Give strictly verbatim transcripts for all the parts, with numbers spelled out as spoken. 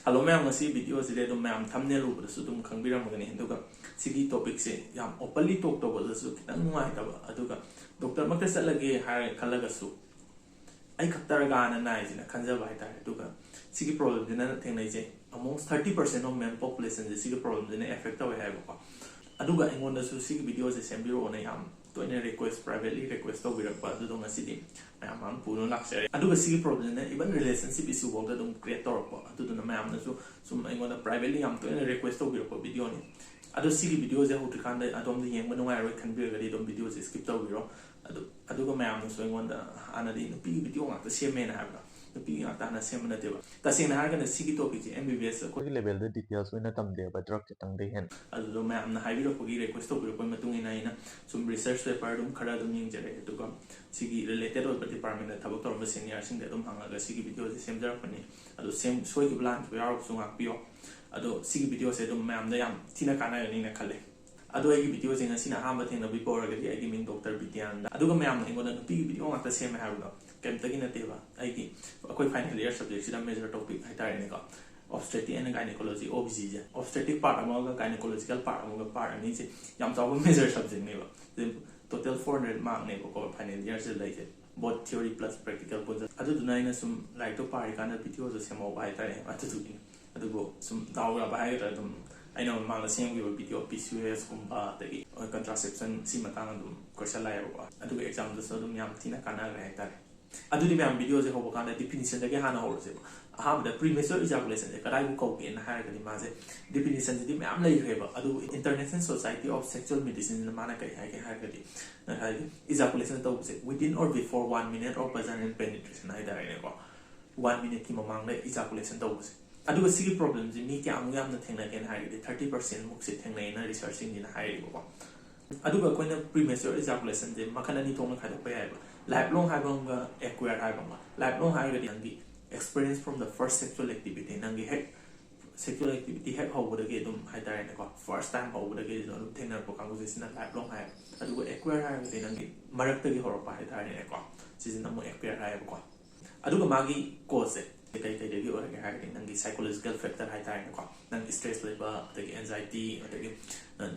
Hello ꯃꯌꯥꯝ, ꯉꯁꯤ ꯚꯤꯗꯤꯑꯣꯁꯤꯗꯤ ꯑꯗꯨꯝ ꯃꯌꯥꯝ ꯊꯝꯅꯦꯜ ꯎꯕꯗꯁꯨ ꯑꯗꯨꯝ ꯈꯪꯕꯤꯔꯝꯃꯒꯅꯤ꯫ ꯑꯗꯨꯒ ꯁꯤꯒꯤ ꯇꯣꯄꯤꯛꯁꯦ ꯌꯥꯝ ꯑꯣꯄꯟꯂꯤ ꯇꯣꯛ ꯇꯧꯕꯗꯁꯨ ꯈꯤꯇꯪ ꯅꯨꯡꯉꯥꯏꯇꯕ, ꯑꯗꯨꯒ ꯗꯣꯛꯇꯔꯃꯛꯇ ꯆꯠꯂꯒꯦ ꯍꯥꯏꯔ ꯈꯜꯂꯒꯁꯨ ꯑꯩ ꯈꯛꯇꯔꯒꯥꯅ ꯅꯥꯏꯁꯤꯅ ꯈꯟꯖꯕ ꯍꯥꯏꯇꯥꯔꯦ꯫ ꯑꯗꯨꯒ ꯁꯤꯒꯤ ꯄ꯭ꯔꯣꯕ꯭ꯂꯦꯝꯁꯤꯅ ꯊꯦꯡꯅꯩꯁꯦ ꯑꯃꯣꯡꯁ ꯊꯥꯔꯇꯤ ꯄꯔꯁꯦꯟ ꯑꯣꯐ ꯃꯦꯜ ꯄꯣꯄꯨꯂꯦꯁꯟꯁꯦ ꯁꯤꯒꯤ ꯄ꯭ꯔꯣꯕ꯭ꯂꯦꯝꯁꯤꯅ ꯑꯦꯐꯦꯛ ꯇꯧꯋꯦ ꯍꯥꯏꯕꯀꯣ꯫ ꯑꯗꯨꯒ ꯑꯩꯉꯣꯟꯗꯁꯨ ꯁꯤꯒꯤ ꯚꯤꯗꯤꯑꯣꯁꯦ ꯁꯦꯝꯕꯤꯔꯛꯑꯣꯅ ꯌꯥꯝ ꯇꯣꯏꯅ ꯔꯤꯀ꯭ꯋꯦꯁ, ꯄ꯭ꯔꯥꯏꯚꯦꯠꯂꯤ ꯔꯤꯀ꯭ꯋꯦꯁ ꯇꯧꯕꯤꯔꯛꯄ, ꯑꯗꯨꯗꯣ ꯉꯁꯤꯗꯤ ꯃꯌꯥꯝ ꯃꯥꯡ ꯄꯨꯅ ꯂꯥꯛꯆꯔꯦ꯫ ꯑꯗꯨꯒ ꯁꯤꯒꯤ ꯄ꯭ꯔꯣꯕ꯭ꯂꯦꯝꯅ ꯏꯚꯟ ꯔꯤꯂꯦꯁꯟꯁꯤꯞ ꯏꯁꯨ ꯐꯥꯎꯗ ꯑꯗꯨꯝ ꯀ꯭ꯔꯤꯌꯦꯠ ꯇꯧꯔꯛꯄ, ꯑꯗꯨꯗꯨꯅ ꯃꯌꯥꯝꯅꯁꯨ ꯁꯨꯝ ꯑꯩꯉꯣꯟꯗ ꯄ꯭ꯔꯥꯏꯚꯦꯠꯂꯤ ꯌꯥꯝ ꯇꯣꯏꯅ ꯔꯤꯀ꯭ꯋꯦꯁ ꯇꯧꯕꯤꯔꯛꯄ ꯚꯤꯗꯤꯑꯣꯅꯤ꯫ ꯑꯗꯣ ꯁꯤꯒꯤ ꯚꯤꯗꯤꯑꯣꯁꯦ ꯍꯧꯗ꯭ꯔꯤꯀꯥꯟꯗ ꯑꯗꯣꯝꯗ ꯌꯦꯡꯕ ꯅꯨꯡꯉꯥꯏꯔꯣꯏ ꯈꯟꯕꯤꯔꯒꯗꯤ ꯑꯗꯨꯝ ꯚꯤꯗꯤꯑꯣꯁꯦ ꯁ꯭ꯀꯤꯞ ꯇꯧꯕꯤꯔꯣ꯫ ꯑꯗꯨ, ꯑꯗꯨꯒ ꯃꯌꯥꯝꯅꯁꯨ ꯑꯩꯉꯣꯟꯗ ꯍꯥꯟꯅꯗꯤ ꯅꯨꯄꯤꯒꯤ ꯚꯤꯗꯤꯑꯣ ꯉꯥꯛꯇ ꯁꯦꯝꯃꯦꯅ ꯍꯥꯏꯕꯗꯣ, ꯅꯨꯄꯤꯒꯤ ꯉꯥꯛꯇ ꯍꯥꯟꯅ ꯁꯦꯝꯕ ꯅꯠꯇꯦꯕ꯫ ꯇꯁꯦꯡꯅ ꯍꯥꯏꯔꯒꯅ ꯁꯤꯒꯤ ꯇꯣꯄꯤꯛꯁꯦ ꯑꯦꯝ ꯕꯤ ꯕꯤ ꯑꯦꯁ ꯑꯩꯈꯣꯏꯒꯤ ꯂꯦꯚꯦꯜꯗ ꯗꯤꯇꯦꯜꯁ ꯑꯣꯏꯅ ꯇꯝꯗꯦꯕ, ꯗ꯭ꯔꯒ ꯈꯤꯇꯪꯗꯩ ꯍꯦꯟꯅ꯫ ꯑꯗꯨꯗꯣ ꯃꯌꯥꯝꯅ ꯍꯥꯏꯕꯤꯔꯛꯄꯒꯤ, ꯔꯤꯀ꯭ꯋꯦꯁ ꯇꯧꯕꯤꯔꯛꯄꯒꯤ ꯃꯇꯨꯡ ꯏꯟꯅ ꯑꯩꯅ ꯁꯨꯝ ꯔꯤꯁꯔꯁ ꯄꯦꯄꯔ ꯑꯗꯨꯝ ꯈꯔ ꯑꯗꯨꯝ ꯌꯦꯡꯖꯔꯦ, ꯑꯗꯨꯒ ꯁꯤꯒꯤ ꯔꯤꯂꯦꯇꯦꯠ ꯑꯣꯏꯕ ꯗꯤꯄꯥꯔꯠꯃꯦꯟꯗ ꯊꯕꯛ ꯇꯧꯔꯝꯕ ꯁꯦꯅꯤꯌꯔꯁꯤꯡꯗ ꯑꯗꯨꯝ ꯍꯪꯉꯒ ꯁꯤꯒꯤ ꯚꯤꯗꯤꯑꯣꯁꯦ ꯁꯦꯝꯖꯔꯛꯄꯅꯤ꯫ ꯑꯗꯣ ꯁꯦꯝ-, ꯁꯣꯏꯈꯤꯕ ꯂꯥꯟꯈꯤꯕ ꯌꯥꯎꯔꯒꯁꯨ ꯉꯥꯛꯄꯤꯌꯣ꯫ ꯑꯗꯣ ꯁꯤꯒꯤ ꯚꯤꯗꯤꯑꯣꯁꯦ ꯑꯗꯨꯝ ꯃꯌꯥꯝꯗ ꯌꯥꯝ ꯊꯤꯅ ꯀꯥꯟꯅꯒꯅꯤꯅ ꯈꯜꯂꯦ꯫ ꯑꯗꯣ ꯑꯩꯒꯤ ꯚꯤꯗꯤꯑꯣꯁꯦ ꯉꯁꯤꯅ ꯑꯍꯥꯟꯕ ꯊꯦꯡꯅꯕꯤꯕ ꯑꯣꯏꯔꯒꯗꯤ, ꯑꯩꯒꯤ ꯃꯤꯡ ꯗꯣꯛꯇꯔ ꯕꯤꯗ꯭ꯌꯥꯅꯟꯗ꯫ ꯑꯗꯨꯒ ꯃꯌꯥꯝꯅ ꯑꯩꯉꯣꯟꯗ ꯅꯨꯄꯤꯒꯤ ꯚꯤꯗꯤꯑꯣ ꯉꯥꯛꯇ ꯁꯦꯝꯃꯦ ꯍꯥꯏꯕꯗꯣ ꯀꯩꯝꯇꯒꯤ ꯅꯠꯇꯦꯕ꯫ ꯑꯩꯒꯤ, ꯑꯩꯈꯣꯏ ꯐꯥꯏꯅꯦꯜ ꯏꯌꯔ ꯁꯕꯖꯦꯛꯁꯤꯗ ꯃꯦꯖꯔ ꯇꯣꯄꯤꯛ ꯍꯥꯏꯇꯥꯔꯦꯅꯦꯀꯣ, ꯑꯣꯕꯁꯇꯦꯇꯤꯛ ꯑꯦꯟ ꯒꯥꯏꯅꯤꯀꯣꯂꯣꯖꯤ, ꯑꯣ ꯕꯤ ꯖꯤꯁꯦ, ꯑꯣꯕꯁꯇꯦꯇꯤꯛ ꯄꯥꯔꯠ ꯑꯃꯒ ꯒꯥꯏꯅꯤꯀꯣꯂꯣꯖꯤꯀꯦꯜ ꯄꯥꯔꯠ ꯑꯃꯒ, ꯄꯥꯔꯠ ꯑꯅꯤꯁꯦ ꯌꯥꯝ ꯆꯥꯎꯕ ꯃꯦꯖꯔ ꯁꯕꯖꯦꯛꯅꯦꯕ꯫ ꯇꯣꯇꯦꯜ ꯐꯣꯔ ꯍꯟꯗ꯭ꯔꯦꯗ ꯃꯥꯔꯛꯅꯦꯕꯀꯣ ꯐꯥꯏꯅꯦꯜ ꯏꯌꯔꯁꯤꯗ ꯂꯩꯁꯦ, ꯕꯣꯠ ꯊꯤꯑꯣꯔꯤ ꯄ꯭ꯂꯁ ꯄ꯭ꯔꯦꯛꯇꯤꯀꯦꯜ ꯄꯨꯟꯁꯤꯜ꯫ ꯑꯗꯨꯗꯨꯅ ꯑꯩꯅ ꯁꯨꯝ ꯂꯥꯏꯔꯤꯛꯇꯣ ꯄꯥꯔꯤꯀꯥꯟꯗ ꯚꯤꯗꯤꯑꯣꯁꯨ ꯁꯦꯝꯍꯧꯕ ꯍꯥꯏꯇꯥꯔꯦ, ꯑꯗꯨꯗꯨꯒꯤꯅꯤ꯫ ꯑꯗꯨꯕꯨ ꯁꯨꯝ ꯗꯥꯎ ꯌꯥꯕ ꯍꯥꯏꯒꯗ꯭ꯔꯥ, ꯑꯗꯨꯝ ꯑꯩꯅ ꯃꯃꯥꯡꯗ ꯁꯦꯝꯈꯤꯕ ꯚꯤꯗꯤꯑꯣ ꯄꯤ ꯁꯤ ꯑꯣ ꯑꯦꯁꯀꯨꯝꯕ, ꯑꯗꯒꯤ ꯀꯟꯇ꯭ꯔꯥꯁꯦꯞꯁꯟ, ꯁꯤ ꯃꯇꯥꯡꯗ ꯑꯗꯨꯝ ꯀꯣꯏꯁꯟ ꯂꯥꯛꯑꯦꯕꯀꯣ꯫ ꯑꯗꯨꯒ ꯑꯦꯛꯖꯥꯝꯗꯁꯨ ꯑꯗꯨꯝ ꯌꯥꯝ ꯊꯤꯅ ꯀꯥꯟꯅꯈ꯭ꯔꯦ ꯍꯥꯏꯇꯥꯔꯦ꯫ ꯑꯗꯨꯗꯤ ꯃꯌꯥꯝ, ꯚꯤꯗꯤꯑꯣꯁꯦ ꯍꯧꯕ ꯀꯥꯟꯗ ꯗꯤꯐꯤꯅꯤꯁꯟꯗꯒꯤ ꯍꯥꯟꯅ ꯍꯧꯔꯁꯦꯕ꯫ ꯑꯍꯥꯟꯕꯗ ꯄ꯭ꯔꯤꯃꯦꯆꯣꯔ ꯏꯖꯥꯀꯨꯂꯦꯁꯟꯁꯦ ꯀꯗꯥꯏꯕꯨ ꯀꯧꯒꯦꯅ ꯍꯥꯏꯔꯒꯗꯤ, ꯃꯥꯁꯦ ꯗꯤꯐꯤꯅꯤꯁꯟꯁꯤꯗꯤ ꯃꯌꯥꯝ ꯂꯩꯈ꯭ꯔꯦꯕ꯫ ꯑꯗꯨꯕꯨ International Society of Sexual Medicineꯅ ꯃꯥꯅ ꯀꯔꯤ ꯍꯥꯏꯒꯦ ꯍꯥꯏꯔꯒꯗꯤ, ꯉꯁꯥꯏꯒꯤ ꯏꯖꯥꯀꯨꯂꯦꯁꯟ ꯇꯧꯕꯁꯦ within or before one minute of vaginal penetration ꯍꯥꯏꯇꯥꯔꯦꯅꯦꯀꯣ, ꯋꯥꯟ ꯃꯤꯅꯤꯠꯀꯤ ꯃꯃꯥꯡꯗ ꯏꯖꯥꯀꯨꯂꯦꯁꯟ ꯇꯧꯕꯁꯦ꯫ ꯑꯗꯨꯒ ꯁꯤꯒꯤ ꯄ꯭ꯔꯣꯕ꯭ꯂꯦꯝꯁꯦ ꯃꯤ ꯀꯌꯥꯃꯨꯛ ꯌꯥꯝꯅ ꯊꯦꯡꯅꯒꯦꯅ ꯍꯥꯏꯔꯒꯗꯤ, ꯊꯥꯔꯇꯤ ꯄꯔꯁꯦꯟꯃꯨꯛꯁꯦ ꯊꯦꯡꯅꯩꯅ ꯔꯤꯁꯔꯆꯁꯤꯡꯁꯤꯅ ꯍꯥꯏꯔꯤꯕꯀꯣ꯫ ꯑꯗꯨꯒ ꯑꯩꯈꯣꯏꯅ ꯄ꯭ꯔꯤꯃꯦꯆꯣꯔ ꯏꯖꯥꯀꯨꯂꯦꯁꯟꯁꯦ ꯃꯈꯜ ꯑꯅꯤ ꯊꯣꯛꯅ ꯈꯥꯏꯗꯣꯛꯄ ꯌꯥꯏꯕ, ꯂꯥꯏꯐ ꯂꯣꯡ ꯍꯥꯏꯕ ꯑꯃꯒ ꯑꯦꯀ꯭ꯋꯌꯔ ꯍꯥꯏꯕ ꯑꯃꯒ꯫ ꯂꯥꯏꯐ ꯂꯣꯡ ꯍꯥꯏꯔꯒꯗꯤ ꯅꯪꯒꯤ experience from the first sexual activity, ꯅꯪꯒꯤ ꯍꯦꯛ ꯁꯦꯛꯁꯨꯋꯦꯜ ꯑꯦꯛꯇꯤꯚꯤꯇꯤ ꯍꯦꯛ ꯍꯧꯕꯗꯒꯤ ꯑꯗꯨꯝ ꯍꯥꯏꯇꯥꯔꯦꯅꯦꯀꯣ, ꯐꯥꯔꯁ ꯇꯥꯏꯝ ꯍꯧꯕꯗꯒꯤ ꯑꯗꯨꯝ ꯊꯦꯡꯅꯔꯛꯄ ꯀꯥꯡꯕꯨꯁꯦ, ꯁꯤꯅ ꯂꯥꯏꯐ ꯂꯣꯡ ꯍꯥꯏꯌꯦꯕ꯫ ꯑꯗꯨꯒ ꯑꯦꯀ꯭ꯋꯌꯔ ꯍꯥꯏꯔꯒꯗꯤ ꯅꯪꯒꯤ ꯃꯔꯛꯇꯒꯤ ꯍꯧꯔꯛꯄ ꯍꯥꯏꯇꯥꯔꯦꯅꯦꯀꯣ, ꯁꯤꯁꯤꯅ ꯑꯃꯨꯛ ꯑꯦꯀ꯭ꯋꯌꯔ ꯍꯥꯏꯌꯦꯕꯀꯣ꯫ ꯑꯗꯨꯒ ꯃꯥꯒꯤ ꯀꯣꯖꯁꯦ ꯀꯩ ꯀꯩꯗꯒꯤ ꯑꯣꯏꯔꯒꯦ ꯍꯥꯏꯔꯒꯗꯤ, ꯅꯪꯒꯤ psychological factor ꯍꯥꯏꯇꯥꯔꯦꯅꯦꯀꯣ, ꯅꯪ stress ꯂꯩꯕ, ꯑꯗꯒꯤ anxiety, ꯑꯗꯒꯤ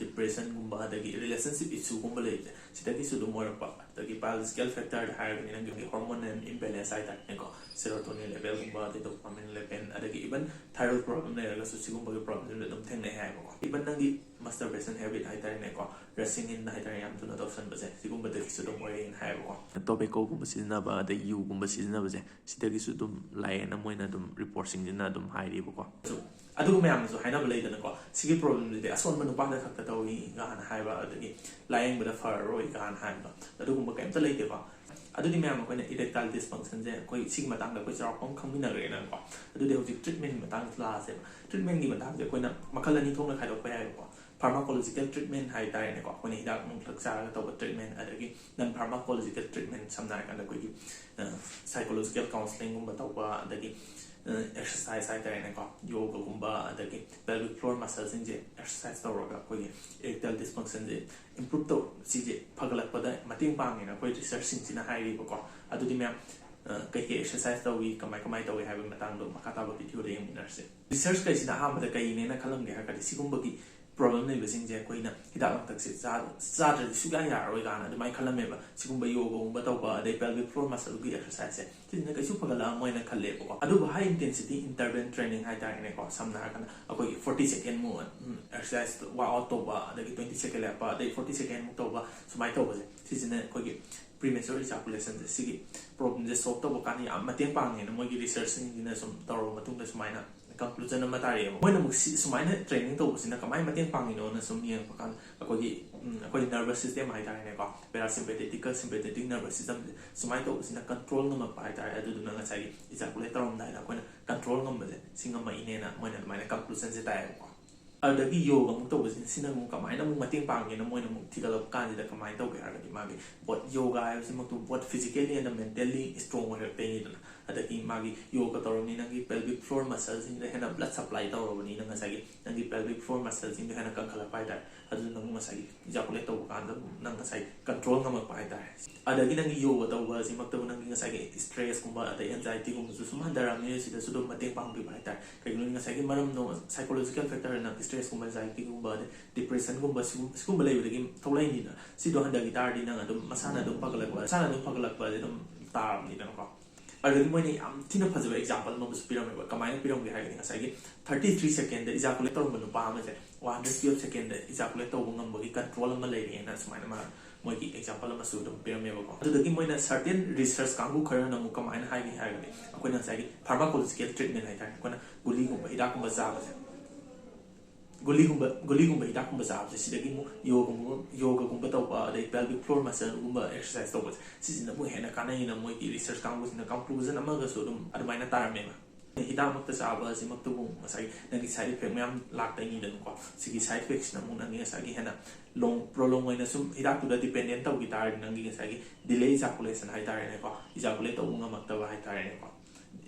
depressionꯒꯨꯝꯕ, ꯑꯗꯒꯤ relationship issueꯒꯨꯝꯕ ꯂꯩꯕꯁꯦ, ꯁꯤꯗꯒꯤꯁꯨ ꯑꯗꯨꯝ ꯑꯣꯏꯔꯛꯄ꯫ ꯑꯗꯒꯤ biological factorꯗ ꯍꯥꯏꯔꯒꯗꯤ ꯅꯪꯒꯤ hormonal imbalance ꯍꯥꯏꯇꯥꯔꯦꯅꯦꯀꯣ, serotonin levelꯒꯨꯝꯕ, ꯑꯗꯩ dopamine level, ꯑꯗꯒꯤ even thyroid problem ꯂꯩꯔꯒꯁꯨ ꯁꯤꯒꯨꯝꯕꯒꯤ problemꯁꯤꯡꯁꯨ ꯑꯗꯨꯝ ꯊꯦꯡꯅꯩ ꯍꯥꯏꯕꯀꯣ꯫ Even ꯅꯪꯒꯤ masturbation habit ꯍꯥꯏꯇꯥꯔꯦꯅꯦꯀꯣ, rustling in ꯍꯥꯏꯇꯥꯔꯦ, ꯌꯥꯝ ꯊꯨꯅ ꯇꯧꯁꯟꯕꯁꯦ, ꯁꯤꯒꯨꯝꯕꯗꯒꯤꯁꯨ ꯑꯗꯨꯝ ꯑꯣꯏꯔꯛꯑꯦꯅ ꯍꯥꯏꯌꯦꯕꯀꯣ꯫ Tobaccoꯒꯨꯝꯕ ꯁꯤꯖꯤꯟꯅꯕ, ꯑꯗꯩ ꯌꯨꯒꯨꯝꯕ ꯁꯤꯖꯤꯟꯅꯕꯁꯦ, ꯁꯤꯗꯒꯤꯁꯨ ꯑꯗꯨꯝ ꯂꯥꯛꯑꯦꯅ ꯃꯣꯏꯅ ꯑꯗꯨꯝ reportꯁꯤꯡꯁꯤꯅ ꯑꯗꯨꯝ ꯍꯥꯏꯔꯤꯕꯀꯣ꯫ ꯑꯗꯨꯒ ꯃꯌꯥꯝꯅꯁꯨ ꯍꯥꯏꯅꯕ ꯂꯩꯗꯅꯀꯣ, ꯁꯤꯒꯤ problemꯁꯤꯗꯤ ꯑꯁꯣꯟꯕ ꯅꯨꯄꯥꯗ ꯈꯛꯇ ꯇꯧꯏ ꯀꯥꯏꯅ ꯍꯥꯏꯕ, ꯑꯗꯒꯤ ꯂꯥꯏꯌꯦꯡꯕꯗ ꯐꯔꯔꯣꯏ ꯀꯥꯏꯅ ꯍꯥꯏꯕ, ꯑꯗꯨꯒꯨꯝꯕ ꯀꯩꯝꯇ ꯂꯩꯇꯦꯀꯣ꯫ ꯑꯗꯨꯗꯤ ꯃꯌꯥꯝ, ꯑꯩꯈꯣꯏꯅ erectile dysfunctionꯁꯦ ꯑꯩꯈꯣꯏ ꯁꯤꯒꯤ ꯃꯇꯥꯡꯗ ꯑꯩꯈꯣꯏ ꯆꯥꯎꯔꯥꯛꯄ ꯑꯃ ꯈꯪꯃꯤꯟꯅꯈ꯭ꯔꯦꯅꯀꯣ꯫ ꯑꯗꯨꯗꯤ ꯍꯧꯖꯤꯛ treatmentꯀꯤ ꯃꯇꯥꯡꯗ ꯂꯥꯛꯑꯁꯦꯕ꯫ Treatmentꯀꯤ ꯃꯇꯥꯡꯁꯦ ꯑꯩꯈꯣꯏꯅ ꯃꯈꯜ ꯑꯅꯤ ꯊꯣꯛꯅ ꯈꯥꯏꯗꯣꯛꯄ ꯌꯥꯏꯕꯀꯣ꯫ Pharmacological treatment ꯍꯥꯏꯇꯥꯔꯦꯅꯦꯀꯣ, ꯑꯩꯈꯣꯏꯅ ꯍꯤꯗꯥꯛ ꯅꯨꯡꯊꯛ ꯆꯥꯔꯒ ꯇꯧꯕ treatment, ꯑꯗꯒꯤ non pharmacological treatment, ꯁꯝꯅ ꯍꯥꯏꯔꯀꯥꯟꯗ ꯑꯩꯈꯣꯏꯒꯤ psychological counselling ꯒꯨꯝꯕ ꯇꯧꯕ, ꯑꯗꯒꯤ exercise ꯍꯥꯏꯇꯥꯔꯦꯅꯦꯀꯣ, ꯌꯣꯒꯒꯨꯝꯕ, ꯑꯗꯒꯤ pelvic floor muscleꯁꯤꯡꯁꯦ exercise ꯇꯧꯔꯒ ꯑꯩꯈꯣꯏꯒꯤ erectile dysfunctionꯁꯦ improve ꯇꯧ, ꯁꯤꯁꯦ ꯐꯒꯠꯂꯛꯄꯗ ꯃꯇꯦꯡ ꯄꯥꯡꯉꯦꯅ ꯑꯩꯈꯣꯏ researchꯁꯤꯡꯁꯤꯅ ꯍꯥꯏꯔꯤꯕꯀꯣ꯫ ꯑꯗꯨꯗꯤ ꯃꯌꯥꯝ, ꯑ, ꯀꯩꯀꯩ exercise ꯇꯧꯏ, ꯀꯃꯥꯏ ꯀꯃꯥꯏ ꯇꯧꯏ ꯍꯥꯏꯕꯒꯤ ꯃꯇꯥꯡꯗꯣ ꯃꯈꯥ ꯇꯥꯕ videoꯗ ꯌꯦꯡꯃꯤꯟꯅꯔꯁꯦ꯫ Research ꯀꯩꯁꯤꯅ ꯑꯍꯥꯟꯕꯗ ꯀꯩꯅꯦꯅ ꯈꯜꯂꯝꯒꯦ ꯍꯥꯏꯔꯒꯗꯤ, ꯁꯤꯒꯨꯝꯕꯒꯤ problem ꯂꯩꯕꯁꯤꯡꯁꯦ ꯑꯩꯈꯣꯏꯅ ꯍꯤꯗꯥꯛ ꯂꯥꯡꯊꯛꯁꯦ ꯆꯥ-, ꯆꯥꯗ꯭ꯔꯗꯤ ꯁꯨꯡꯌꯥ ꯌꯥꯔꯔꯣꯏ ꯀꯥꯏꯅ ꯑꯗꯨꯃꯥꯏꯅ ꯈꯜꯂꯝꯃꯦꯕ꯫ ꯁꯤꯒꯨꯝꯕ ꯌꯣꯒꯒꯨꯝꯕ ꯇꯧꯕ, ꯑꯗꯩ pelvic floor muscleꯒꯤ exerciseꯁꯦ, ꯁꯤꯁꯤꯅ ꯀꯩꯁꯨ ꯐꯒꯠꯂꯛꯑꯝꯃꯣꯏꯅ ꯈꯜꯂꯦꯕꯀꯣ꯫ ꯑꯗꯨꯕꯨ high intensity interval training ꯍꯥꯏꯇꯥꯔꯦꯅꯦꯀꯣ, ꯁꯝꯅ ꯍꯥꯏꯔꯀꯥꯟꯗ ꯑꯩꯈꯣꯏꯒꯤ forty second ꯃꯨꯛ, ꯎꯝ, exercise workout ꯇꯧꯕ, ꯑꯗꯒꯤ twenty second ꯂꯦꯞꯄ, ꯑꯗꯩ forty second ꯃꯨꯛ ꯇꯧꯕ, ꯁꯨꯃꯥꯏꯅ ꯇꯧꯕꯁꯦ, ꯁꯤꯁꯤꯅ ꯑꯩꯈꯣꯏꯒꯤ premature ejaculation ꯁꯦ, ꯁꯤꯒꯤ problemꯁꯦ solve ꯇꯧꯕ ꯀꯥꯟꯗ ꯌꯥꯝ ꯃꯇꯦꯡ ꯄꯥꯡꯉꯦꯅ ꯃꯣꯏꯒꯤ researchꯁꯤꯡꯁꯤꯅ ꯁꯨꯝ ꯇꯧꯔꯕ ꯃꯇꯨꯡꯗ ꯁꯨꯃꯥꯏꯅ conclusion ꯑꯃ ꯇꯥꯔꯛꯑꯦꯕ꯫ ꯃꯣꯏꯅ ꯑꯃꯨꯛ ꯁꯤ, ꯁꯨꯃꯥꯏꯅ training ꯇꯧꯕꯁꯤꯅ ꯀꯃꯥꯏꯅ ꯃꯇꯦꯡ ꯄꯥꯡꯉꯤꯅꯣꯅ ꯁꯨꯝ ꯌꯦꯡꯉꯛꯄ ꯀꯥꯟꯗ, ꯑꯩꯈꯣꯏꯒꯤ, ꯎꯝ, ꯑꯩꯈꯣꯏ nervous system ꯍꯥꯏꯇꯥꯔꯦꯅꯦꯀꯣ, parasympatheticꯀ sympathetic nervous systemꯁꯦ ꯁꯨꯃꯥꯏꯅ ꯇꯧꯕꯁꯤꯅ control ꯉꯝꯃꯛꯄ ꯍꯥꯏꯇꯥꯔꯦ꯫ ꯑꯗꯨꯗꯨꯅ ꯉꯁꯥꯏꯒꯤ ejaculate ꯇꯧꯔꯝꯗꯥꯏꯗ ꯑꯩꯈꯣꯏꯅ control ꯉꯝꯕꯁꯦ, ꯁꯤ ꯉꯝꯃꯛꯏꯅꯦꯅ ꯃꯣꯏꯅ ꯑꯗꯨꯃꯥꯏꯅ conclusionꯁꯦ ꯇꯥꯏꯌꯦꯕꯀꯣ꯫ ꯑꯗꯨꯗꯒꯤ ꯌꯣꯒ ꯑꯃꯨꯛ ꯇꯧꯕꯁꯤꯅ, ꯁꯤꯅ ꯑꯃꯨꯛ ꯀꯃꯥꯏꯅ ꯑꯃꯨꯛ ꯃꯇꯦꯡ ꯄꯥꯡꯒꯦꯅ ꯃꯣꯏꯅ ꯑꯃꯨꯛ ꯊꯤꯒꯠꯂꯛꯄ ꯀꯥꯟꯁꯤꯗ ꯀꯃꯥꯏꯅ ꯇꯧꯒꯦ ꯍꯥꯏꯔꯒꯗꯤ, ꯃꯥꯒꯤ both ꯌꯣꯒ ꯍꯥꯏꯕꯁꯤꯃꯛꯇꯕꯨ both physically and mentally strong ꯑꯣꯏꯔꯛꯇꯣꯏꯅꯤꯗꯅ꯫ ꯑꯗꯒꯤ ꯃꯥꯒꯤ ꯌꯣꯒ ꯇꯧꯔꯕꯅꯤ, ꯅꯪꯒꯤ pelvic floor muscleꯁꯤꯡꯗ ꯍꯦꯟꯅ blood supply ꯇꯧꯔꯕꯅꯤꯅ ꯉꯁꯥꯏꯒꯤ ꯅꯪꯒꯤ pelvic floor muscleꯁꯤꯡꯗꯣ ꯍꯦꯟꯅ ꯀꯟꯈꯠꯂꯛꯄ ꯍꯥꯏꯇꯥꯔꯦ꯫ ꯑꯗꯨꯅ ꯅꯪ ꯉꯁꯥꯏꯒꯤ ejaculate ꯇꯧꯕ ꯀꯥꯟꯗ ꯅꯪ ꯉꯁꯥꯏ control ꯉꯝꯃꯛꯄ ꯍꯥꯏꯇꯥꯔꯦ꯫ ꯑꯗꯒꯤ ꯅꯪꯒꯤ ꯌꯣꯒ ꯇꯧꯕ ꯑꯁꯤꯃꯛꯇꯕꯨ ꯅꯪꯒꯤ ꯉꯁꯥꯏꯒꯤ stressꯀꯨꯝꯕ ꯑꯗꯩ anxietyꯒꯨꯝꯕꯁꯨ ꯁꯨꯝ ꯍꯟꯊꯔꯛꯑꯕꯅꯤꯅ ꯁꯤꯗꯁꯨ ꯑꯗꯨꯝ ꯃꯇꯦꯡ ꯄꯥꯡꯕꯤꯕ ꯍꯥꯏꯇꯥꯔꯦ꯫ ꯀꯩꯒꯤꯅꯣꯗꯤ ꯉꯁꯥꯏꯒꯤ ꯃꯔꯝꯗꯣ psychological factorꯅ stressꯀꯨꯝꯕ anxietyꯒꯨꯝꯕ ꯑꯗꯩ depressionꯒꯨꯝꯕ ꯁꯤꯒꯨꯝ-, ꯁꯤꯒꯨꯝꯕ ꯂꯩꯕꯗꯒꯤ ꯊꯣꯛꯂꯛꯏꯅꯤꯅ ꯁꯤꯗꯣ ꯍꯟꯊꯈꯤ ꯇꯥꯔꯗꯤ ꯅꯪ ꯑꯗꯨꯝ ꯃꯁꯥꯅ ꯑꯗꯨꯝ ꯐꯒꯠꯂꯛꯄ, ꯃꯁꯥꯅ ꯑꯗꯨꯝ ꯐꯒꯠꯂꯛꯄꯁꯦ ꯑꯗꯨꯝ ꯇꯥꯔꯕꯅꯤꯗꯅꯀꯣ꯫ ꯑꯗꯨꯗꯒꯤ ꯃꯣꯏꯅ ꯌꯥꯝ ꯊꯤꯅ ꯐꯖꯕ example ꯑꯃꯁꯨ ꯄꯤꯔꯝꯃꯦꯕ꯫ ꯀꯃꯥꯏꯅ ꯄꯤꯔꯝꯒꯦ ꯍꯥꯏꯔꯒꯗꯤ ꯉꯁꯥꯏꯒꯤ thirty three secondꯗ ejaculate ꯇꯧꯔꯝꯕ ꯅꯨꯄꯥ ꯑꯃꯁꯦ one hundred twelve secondꯗ ejaculate ꯇꯧꯕ ꯉꯝꯕꯒꯤ control ꯑꯃ ꯂꯩꯔꯦꯅ ꯁꯨꯃꯥꯏꯅ ꯃꯥ ꯃꯣꯏꯒꯤ example ꯑꯃꯁꯨ ꯑꯗꯨꯝ ꯄꯤꯔꯝꯃꯦꯕꯀꯣ꯫ ꯑꯗꯨꯗꯒꯤ ꯃꯣꯏꯅ certain research ꯀꯥꯡꯕꯨ ꯈꯔꯅ ꯑꯃꯨꯛ ꯀꯃꯥꯏꯅ ꯍꯥꯏꯒꯦ ꯍꯥꯏꯔꯒꯗꯤ ꯑꯩꯈꯣꯏꯅ ꯉꯁꯥꯏꯒꯤ pharmacological treatment ꯍꯥꯏꯇꯥꯔꯦ, ꯑꯩꯈꯣꯏꯅ ꯒꯨꯂꯤꯒꯨꯝꯕ ꯍꯤꯗꯥꯛꯀꯨꯝꯕ ꯆꯥꯕꯁꯦ, ꯒꯨꯂꯤꯒꯨꯝꯕ ꯒꯨꯂꯤꯒꯨꯝꯕ ꯍꯤꯗꯥꯛꯀꯨꯝꯕ ꯆꯥꯕꯁꯦ ꯁꯤꯗꯒꯤ ꯑꯃꯨꯛ ꯌꯣꯒꯒꯨꯝꯕ ꯌꯣꯒꯒꯨꯝꯕ ꯇꯧꯕ ꯑꯗꯩ pelvic floor muscleꯒꯨꯝꯕ exercise ꯇꯧꯕꯁꯦ ꯁꯤꯁꯤꯅ ꯑꯃꯨꯛ ꯍꯦꯟꯅ ꯀꯥꯟꯅꯩꯅ ꯃꯣꯏꯒꯤ research ꯀꯥꯡꯕꯨꯁꯤꯅ conclusion ꯑꯃꯒꯁꯨ ꯑꯗꯨꯝ ꯑꯗꯨꯃꯥꯏꯅ ꯇꯥꯔꯝꯃꯦꯕ꯫ ꯍꯤꯗꯥꯛꯃꯛꯇ ꯆꯥꯕ ꯑꯁꯤꯃꯛꯇꯕꯨ ꯉꯁꯥꯏꯒꯤ ꯅꯪꯒꯤ side effect ꯃꯌꯥꯝ ꯂꯥꯛꯇꯣꯏꯅꯤꯗꯅꯀꯣ꯫ ꯁꯤꯒꯤ side effectꯁꯤꯅ ꯑꯃꯨꯛ ꯅꯪꯒꯤ ꯉꯁꯥꯏꯒꯤ ꯍꯦꯟꯅ long prolong ꯑꯣꯏꯅ ꯁꯨꯝ ꯍꯤꯗꯥꯛꯇꯨꯗ dependent ꯇꯧꯈꯤ ꯇꯥꯔꯗꯤ ꯅꯪꯒꯤ ꯉꯁꯥꯏꯒꯤ delay ejaculation ꯍꯥꯏꯇꯥꯔꯦꯅꯦꯀꯣ, ejaculate ꯇꯧꯕ ꯉꯝꯃꯛꯇꯕ ꯍꯥꯏꯇꯥꯔꯦꯅꯦꯀꯣ,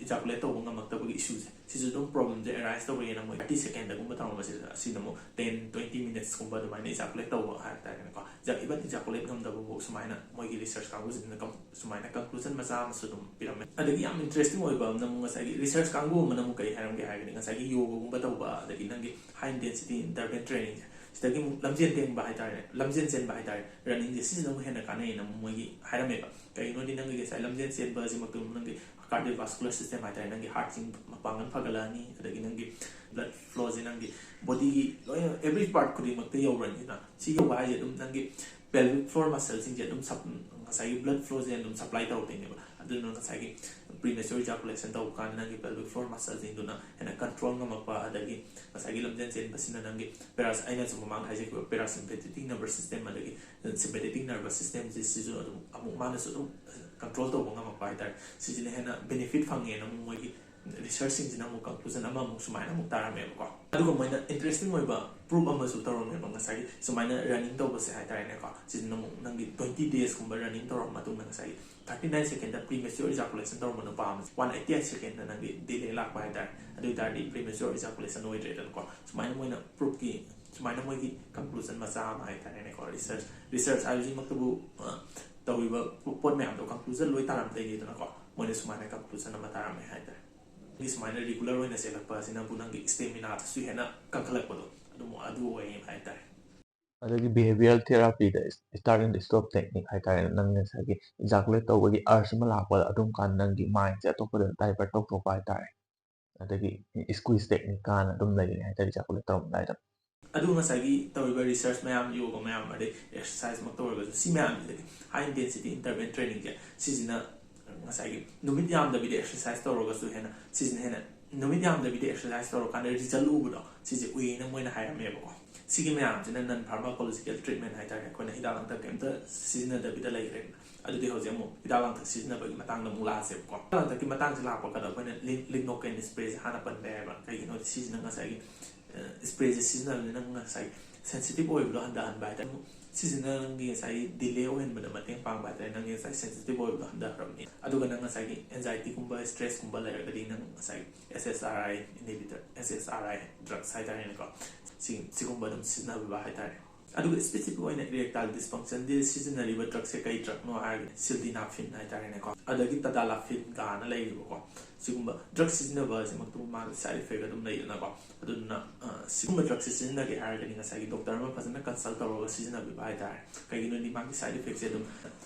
ejaculate ꯇꯧꯕ ꯉꯝꯃꯛꯇꯕꯒꯤ issueꯁꯦ ꯁꯤꯁꯨ ꯑꯗꯨꯝ problemꯁꯦ arise ꯇꯧꯔꯛꯑꯦꯅ ꯃꯣꯏ thirty secondꯗꯒꯨꯝꯕ ꯇꯧꯔꯝꯕꯁꯤꯗ ꯑꯁꯤꯅ ꯑꯃꯨꯛ ten twenty minutesꯀꯨꯝꯕ ꯑꯗꯨꯃꯥꯏꯅ ejaculate ꯇꯧꯕ ꯍꯥꯏꯇꯥꯔꯦꯅꯦꯀꯣ꯫ Even ejaculate ꯉꯝꯗꯕꯐꯥꯎ ꯁꯨꯃꯥꯏꯅ ꯃꯣꯏꯒꯤ research ꯀꯥꯡꯕꯨꯁꯤꯡꯁꯤꯅ ꯁꯨꯃꯥꯏꯅ conclusion ꯃꯆꯥ ꯑꯃꯁꯨ ꯑꯗꯨꯝ ꯄꯤꯔꯝꯃꯦ꯫ ꯑꯗꯒꯤ ꯌꯥꯝ interesting ꯑꯣꯏꯕ ꯑꯃꯅ ꯑꯃꯨꯛ ꯉꯁꯥꯏꯒꯤ research ꯀꯥꯡꯕꯨ ꯑꯃꯅ ꯑꯃꯨꯛ ꯀꯩ ꯍꯥꯏꯔꯝꯒꯦ ꯍꯥꯏꯔꯒꯗꯤ ꯉꯁꯥꯏꯒꯤ ꯌꯣꯒꯒꯨꯝꯕ ꯇꯧꯕ ꯑꯗꯒꯤ ꯅꯪꯒꯤ high intensity interval trainingꯁꯦ ꯁꯤꯗꯒꯤ ꯑꯃꯨꯛ ꯂꯝꯖꯦꯟ ꯇꯦꯟꯕ ꯍꯥꯏꯇꯥꯔꯦ, ꯂꯝꯖꯦꯟ ꯆꯦꯟꯕ ꯍꯥꯏꯇꯥꯔꯦ, runningꯁꯦ ꯁꯤꯁꯤꯅ ꯑꯃꯨꯛ ꯍꯦꯟꯅ ꯀꯥꯟꯅꯩꯅ ꯑꯃꯨꯛ ꯃꯣꯏꯒꯤ ꯍꯥꯏꯔꯝꯃꯦꯕ꯫ ꯀꯩꯒꯤꯅꯣꯗꯤ ꯅꯪꯒꯤ ꯉꯁꯥꯏ ꯂꯝꯖꯦꯟ ꯆꯦꯟꯕ ꯑꯁꯤꯃꯛꯇ ꯅꯪꯒꯤ cardiovascular system ꯍꯥꯏꯇꯥꯔꯦ, ꯅꯪꯒꯤ heartꯁꯤꯡ ꯃꯄꯥꯡꯒꯜ ꯐꯒꯠꯂꯛꯑꯅꯤ, ꯑꯗꯒꯤ ꯅꯪꯒꯤ blood flowꯁꯦ ꯅꯪꯒꯤ bodyꯒꯤ ꯂꯣꯏꯅ every part ꯈꯨꯗꯤꯡꯃꯛꯇ ꯌꯧꯔꯅꯤꯅ꯫ ꯁꯤ ꯌꯧꯕ ꯍꯥꯏꯁꯦ ꯑꯗꯨꯝ ꯅꯪꯒꯤ pelvic floor muscleꯁꯤꯡꯁꯦ ꯑꯗꯨꯝ sup-, ꯉꯁꯥꯏꯒꯤ blood flowꯁꯦ ꯑꯗꯨꯝ supply ꯇꯧꯔꯛꯇꯣꯏꯅꯦꯕ꯫ ꯑꯗꯨꯅ ꯉꯁꯥꯏꯒꯤ premature ejaculation ꯇꯧꯕ ꯀꯥꯟꯗ ꯅꯪꯒꯤ pelvic floor muscleꯁꯤꯡꯗꯨꯅ ꯍꯦꯟꯅ control ꯉꯝꯃꯛꯄ, ꯑꯗꯒꯤ ꯉꯁꯥꯏꯒꯤ ꯂꯝꯖꯦꯟ ꯆꯦꯟꯕꯁꯤꯅ ꯅꯪꯒꯤ paras-, ꯑꯩꯅꯁꯨ ꯃꯃꯥꯡꯗ ꯍꯥꯏꯖꯈꯤꯕ parasympathetic nervous system ꯑꯗꯒꯤ sympathetic nervous systemꯁꯦ ꯁꯤꯁꯨ ꯑꯗꯨꯝ ꯑꯃꯨꯛ ꯃꯥꯅꯁꯨ ꯑꯗꯨꯝ control ꯇꯧꯕ ꯉꯝꯃꯛꯄ ꯍꯥꯏꯇꯥꯔꯦ꯫ ꯁꯤꯁꯤꯅ ꯍꯦꯟꯅ benefit ꯐꯪꯉꯦꯅ ꯑꯃꯨꯛ ꯃꯣꯏꯒꯤ researchꯁꯤꯡꯁꯤꯅ ꯑꯃꯨꯛ conclusion ꯑꯃꯃꯨꯛ ꯁꯨꯃꯥꯏꯅ ꯑꯃꯨꯛ ꯇꯥꯔꯝꯃꯦꯕꯀꯣ꯫ ꯑꯗꯨꯒ ꯃꯣꯏꯅ ꯏꯟꯇꯔꯦꯁꯇꯤꯡ ꯑꯣꯏꯕ ꯄ꯭ꯔꯨꯞ ꯑꯃꯁꯨ ꯇꯧꯔꯝꯃꯦꯕ, ꯉꯁꯥꯏꯒꯤ ꯁꯨꯃꯥꯏꯅ ꯔꯟꯅꯤꯡ ꯇꯧꯕꯁꯦ ꯍꯥꯏꯇꯥꯔꯦꯅꯦꯀꯣ, ꯁꯤꯁꯤꯅ ꯑꯃꯨꯛ ꯅꯪꯒꯤ twenty days ꯀꯨꯝꯕ ꯔꯟꯅꯤꯡ ꯇꯧꯔꯕ ꯃꯇꯨꯡꯗ ꯉꯁꯥꯏꯒꯤ thirty nine second ꯗ premature ejaculation ꯇꯧꯔꯝꯕ ꯅꯨꯄꯥ ꯑꯃꯁꯦ one eighty eight second ꯗ ꯅꯪꯒꯤ ꯗꯤꯂꯦ ꯂꯥꯛꯄ ꯍꯥꯏꯇꯥꯔꯦ꯫ ꯑꯗꯨ ꯑꯣꯏ ꯇꯥꯔꯗꯤ premature ejaculation ꯑꯣꯏꯗ꯭ꯔꯦꯗꯅꯀꯣ꯫ ꯁꯨꯃꯥꯏꯅ ꯃꯣꯏꯅ ꯄ꯭ꯔꯨꯞꯀꯤ, ꯁꯨꯃꯥꯏꯅ ꯃꯣꯏꯒꯤ ꯀꯟꯀ꯭ꯂꯨꯖꯟ ꯃꯆꯥ ꯑꯃ ꯍꯥꯏꯇꯥꯔꯦꯅꯦꯀꯣ, ꯔꯤꯁꯔꯆ, ꯔꯤꯁꯔꯆ ꯍꯥꯏꯕꯁꯤꯃꯛꯇꯕꯨ ꯑ, ꯇꯧꯔꯤꯕ ꯄꯣꯠ ꯃꯌꯥꯝꯗꯣ ꯀꯟꯀ꯭ꯂꯨꯖꯟ ꯂꯣꯏ ꯇꯥꯔꯝꯗꯣꯏꯅꯤꯗꯅꯀꯣ꯫ ꯃꯣꯏꯅ ꯁꯨꯃꯥꯏꯅ ꯀꯟꯀ꯭ꯂꯨꯖꯟ ꯑꯃ ꯇꯥꯔꯝꯃꯦ ꯍꯥꯏꯇꯥꯔꯦ꯫ ꯁꯨꯃꯥꯏꯅ ꯔꯤꯒꯨꯂꯔ ꯑꯣꯏꯅ ꯆꯦꯜꯂꯛꯄ ꯑꯁꯤꯅꯕꯨ ꯅꯪꯒꯤ ꯁ꯭ꯇꯦꯃꯤꯅꯥꯗꯁꯨ ꯍꯦꯟꯅ ꯀꯟꯈꯠꯂꯛꯄꯗꯣ ꯑꯗꯨꯝ ꯑꯗꯨ ꯑꯣꯏꯌꯦ ꯍꯥꯏꯇꯥꯔꯦ꯫ ꯑꯗꯒꯤ behavioral therapy the start and stop technique ꯍꯥꯏꯇꯥꯔꯦ, ꯅꯪ ꯉꯁꯥꯏꯒꯤ ejaculate ꯇꯧꯕꯒꯤ urge ꯑꯃ ꯂꯥꯛꯄꯗ ꯑꯗꯨꯝ ꯀꯥꯟꯗ ꯅꯪꯒꯤ ꯃꯥꯏꯟꯁꯦ ꯑꯇꯣꯞꯄꯗ ꯗꯥꯏꯚꯔꯠ ꯇꯧꯊꯣꯛꯄ ꯍꯥꯏꯇꯥꯔꯦ꯫ ꯑꯗꯒꯤ squeeze technique ꯀꯥꯟꯅ ꯑꯗꯨꯝ ꯂꯩꯒꯅꯤ ꯍꯥꯏꯇꯥꯔꯦ ejaculate ꯇꯧꯔꯝꯗꯥꯏꯗ꯫ ꯑꯗꯨ ꯉꯁꯥꯏꯒꯤ ꯇꯧꯔꯤꯕ ꯔꯤꯁꯔꯆ ꯃꯌꯥꯝ, ꯌꯣꯒ ꯃꯌꯥꯝ, ꯑꯗꯩ ꯑꯦꯛꯁꯔꯁꯥꯏꯁꯃꯛꯇ ꯑꯣꯏꯔꯒꯁꯨ, ꯁꯤ ꯃꯌꯥꯝꯁꯤꯗꯒꯤ high intensity interval training ꯁꯦ, ꯁꯤꯁꯤꯅ ꯉꯁꯥꯏꯒꯤ ꯅꯨꯃꯤꯠ ꯌꯥꯝꯗꯕꯤꯗ ꯑꯦꯛꯁꯔꯁꯥꯏꯁ ꯇꯧꯔꯒꯁꯨ ꯍꯦꯟꯅ, ꯁꯤꯁꯤꯅ ꯍꯦꯟꯅ ꯅꯨꯃꯤꯠ ꯌꯥꯝꯗꯕꯤꯗ ꯑꯦꯛꯁꯔꯁꯥꯏꯁ ꯇꯧꯔꯀꯥꯟꯗ ꯔꯤꯖꯜ ꯎꯕꯗꯣ, ꯁꯤꯁꯦ ꯎꯏꯌꯦꯅ ꯃꯣꯏꯅ ꯍꯥꯏꯔꯝꯃꯦꯕꯀꯣ꯫ ꯁꯤꯒꯤ ꯃꯌꯥꯝꯁꯤꯅ non pharmacological treatment ꯍꯥꯏꯇꯥꯔꯦ, ꯑꯩꯈꯣꯏꯅ ꯍꯤꯗꯥꯛ ꯂꯥꯡꯊꯛ ꯀꯩꯝꯇ ꯁꯤꯖꯤꯟꯅꯗꯕꯤꯗ ꯂꯩꯈ꯭ꯔꯦꯗꯅ꯫ ꯑꯗꯨꯗꯤ ꯍꯧꯖꯤꯛ ꯑꯃꯨꯛ ꯍꯤꯗꯥꯛ ꯂꯥꯡꯊꯛ ꯁꯤꯖꯤꯟꯅꯕꯒꯤ ꯃꯇꯥꯡꯗ ꯑꯃꯨꯛ ꯂꯥꯛꯑꯁꯦꯕꯀꯣ꯫ ꯍꯤꯗꯥꯛ ꯂꯥꯡꯊꯛꯀꯤ ꯃꯇꯥꯡꯁꯦ ꯂꯥꯛꯄ ꯀꯥꯟꯗ ꯑꯩꯈꯣꯏꯅ ꯂꯤ-, ꯂꯤꯒꯅꯣꯀꯦꯟ ꯁ꯭ꯄ꯭ꯔꯦꯁꯦ ꯍꯥꯟꯅ ꯄꯟꯕ ꯌꯥꯏꯑꯕ꯫ ꯀꯩꯒꯤꯅꯣꯗꯤ ꯁꯤꯁꯤꯅ ꯉꯁꯥꯏꯒꯤ ꯁ꯭ꯄ꯭ꯔꯦꯁꯦ ꯁꯤꯖꯤꯟꯅꯕꯅꯤꯅ ꯉꯁꯥꯏ ꯁꯦꯟꯁꯤꯇꯤꯞ ꯑꯣꯏꯕꯗꯣ ꯍꯟꯊꯍꯟꯕ ꯍꯥꯏꯇꯥꯔꯦ꯫ ꯁꯤꯁꯤꯅ ꯅꯪꯒꯤ ꯉꯁꯥꯏꯒꯤ ꯗꯤꯂꯦ ꯑꯣꯏꯍꯟꯕꯗ ꯃꯇꯦꯡ ꯄꯥꯡꯕ ꯍꯥꯏꯇꯥꯔꯦ, ꯅꯪꯒꯤ ꯉꯁꯥꯏ ꯁꯦꯟꯁꯤꯇꯤꯞ ꯑꯣꯏꯕꯗꯣ ꯍꯟꯊꯍꯜꯂꯕꯅꯤ꯫ ꯑꯗꯨꯒ ꯅꯪ ꯉꯁꯥꯏꯒꯤ ꯑꯦꯟꯖꯥꯏꯇꯤꯒꯨꯝꯕ, ꯁ꯭ꯇ꯭ꯔꯦꯁꯀꯨꯝꯕ ꯂꯩꯔꯒꯗꯤ ꯅꯪ ꯉꯁꯥꯏ S S R I inhibitor, S S R I drugs ꯍꯥꯏꯇꯥꯔꯦꯅꯦꯀꯣ, ꯁꯤ-, ꯁꯤꯒꯨꯝꯕ ꯑꯗꯨꯝ ꯁꯤꯖꯤꯟꯅꯕꯤꯕ ꯍꯥꯏꯇꯥꯔꯦ꯫ ꯑꯗꯨꯒ ꯁ꯭ꯄꯦꯁꯤꯐꯤꯛ ꯑꯣꯏꯅ ꯏꯔꯦꯛꯇꯥꯏꯜ ꯗꯤꯁꯐꯪꯁꯟꯗꯤ ꯁꯤꯖꯤꯟꯅꯔꯤꯕ ꯗ꯭ꯔꯛꯁꯦ ꯀꯩ ꯗ꯭ꯔꯛꯅꯣ ꯍꯥꯏꯔꯒꯗꯤ ꯁꯤꯜꯗꯤꯅꯥꯐꯤꯟ ꯍꯥꯏꯇꯥꯔꯦꯅꯦꯀꯣ, ꯑꯗꯒꯤ ꯇꯗꯥꯂꯥꯐꯤꯟ ꯀꯥꯏꯅ ꯂꯩꯔꯤꯕꯀꯣ꯫ ꯁꯤꯒꯨꯝꯕ ꯗ꯭ꯔꯛ ꯁꯤꯖꯤꯟꯅꯕ ꯑꯁꯤꯃꯛꯇꯕꯨ ꯃꯥꯒꯤ ꯁꯥꯏꯠ ꯏꯐꯦꯛ ꯑꯗꯨꯝ ꯂꯩꯗꯅꯀꯣ꯫ ꯑꯗꯨꯗꯨꯅ, ꯑ, ꯁꯤꯒꯨꯝꯕ ꯗ꯭ꯔꯛꯁꯦ ꯁꯤꯖꯤꯟꯅꯒꯦ ꯍꯥꯏꯔꯒꯗꯤ ꯉꯁꯥꯏꯒꯤ ꯗꯣꯛꯇꯔ ꯑꯃ ꯐꯖꯅ ꯀꯟꯁꯜ ꯇꯧꯔꯒ ꯁꯤꯖꯤꯟꯅꯕꯤꯕ ꯍꯥꯏꯇꯥꯔꯦ꯫ ꯀꯩꯒꯤꯅꯣꯗꯤ ꯃꯥꯒꯤ ꯁꯥꯏꯠ ꯏꯐꯦꯛꯁꯦ ꯑꯗꯨꯝ,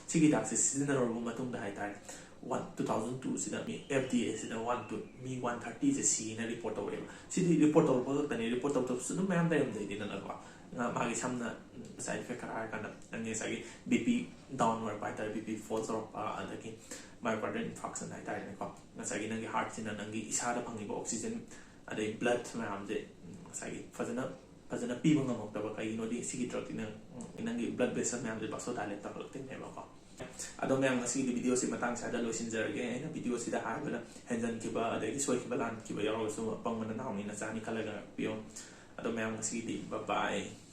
ꯁꯤꯒꯤ ꯍꯤꯗꯥꯛꯁꯦ ꯁꯤꯖꯤꯟꯅꯔꯨꯔꯕ ꯃꯇꯨꯡꯗ ꯍꯥꯏꯇꯥꯔꯦ, ꯋꯥꯟ, two thousand two ꯁꯤꯗ ꯃꯤ F D A ꯁꯤꯗ ꯋꯥꯟ ꯇꯨ, ꯃꯤ one thirty ꯁꯦ ꯁꯤꯅ ꯔꯤꯄꯣꯔꯠ ꯇꯧꯔꯛꯑꯦꯕ꯫ ꯁꯤꯗꯤ ꯔꯤꯄꯣꯔꯠ ꯇꯧꯔꯛꯄ ꯈꯛꯇꯅꯤ, ꯔꯤꯄꯣꯔꯠ ꯇꯧꯗꯕꯁꯨ ꯑꯗꯨꯝ ꯃꯌꯥꯝ ꯂꯩꯔꯝꯗꯣꯏꯅꯤꯗꯅꯀꯣ꯫ ꯉ-, ꯃꯥꯒꯤ ꯁꯝꯅ, ꯎꯝ, ꯁꯥꯏꯠ ꯏꯐꯦꯛ ꯈꯔ ꯍꯥꯏꯔꯀꯥꯟꯗ, ꯅꯪꯒꯤ ꯉꯁꯥꯏꯒꯤ B P down ꯑꯣꯏꯔꯛꯄ ꯍꯥꯏꯇꯥꯔꯦ, B P fall ꯇꯧꯔꯛꯄ, ꯑꯗꯒꯤ myocardial infarction ꯍꯥꯏꯇꯥꯔꯦꯅꯦꯀꯣ꯫ ꯉꯁꯥꯏꯒꯤ ꯅꯪꯒꯤ ꯍꯥꯔꯠꯁꯤꯅ ꯅꯪꯒꯤ ꯏꯁꯥꯗ ꯐꯪꯉꯤꯕ oxygen ꯑꯗꯩ blood ꯃꯌꯥꯝꯁꯦ, ꯎꯝ, ꯉꯁꯥꯏꯒꯤ ꯐꯖꯅ, ꯐꯖꯅ ꯄꯤꯕ ꯉꯝꯃꯛꯇꯕ꯫ ꯀꯩꯒꯤꯅꯣꯗꯤ ꯁꯤꯒꯤ ꯗ꯭ꯔꯛꯇꯤ ꯅꯪ, ꯎꯝ, ꯅꯪꯒꯤ blood vessel ꯃꯌꯥꯝꯁꯦ vasodilate ꯇꯧꯍꯜꯂꯛꯇꯣꯏꯅꯦꯕꯀꯣ꯫ ꯑꯗꯣ ꯃꯌꯥꯝ, ꯉꯁꯤꯒꯤꯗꯤ ꯚꯤꯗꯤꯑꯣꯁꯤ ꯃꯇꯥꯡ ꯁ꯭ꯋꯥꯏꯗ ꯂꯣꯏꯁꯤꯟꯖꯔꯒꯦ꯫ ꯑꯩꯅ ꯚꯤꯗꯤꯑꯣꯁꯤꯗ ꯍꯥꯏꯕꯗ ꯍꯦꯟꯖꯟꯈꯤꯕ ꯑꯗꯒꯤ ꯁꯣꯏꯈꯤꯕ ꯂꯥꯟꯈꯤꯕ ꯌꯥꯎꯔꯒꯁꯨ ꯑꯄꯪꯕ ꯅꯅꯥꯎꯅꯤ ꯅꯆꯥꯅꯤ ꯈꯜꯂꯒ ꯉꯥꯛꯄꯤꯌꯣ꯫ ꯑꯗꯣ ꯃꯌꯥꯝ, ꯉꯁꯤꯒꯤꯗꯤ bye bye꯫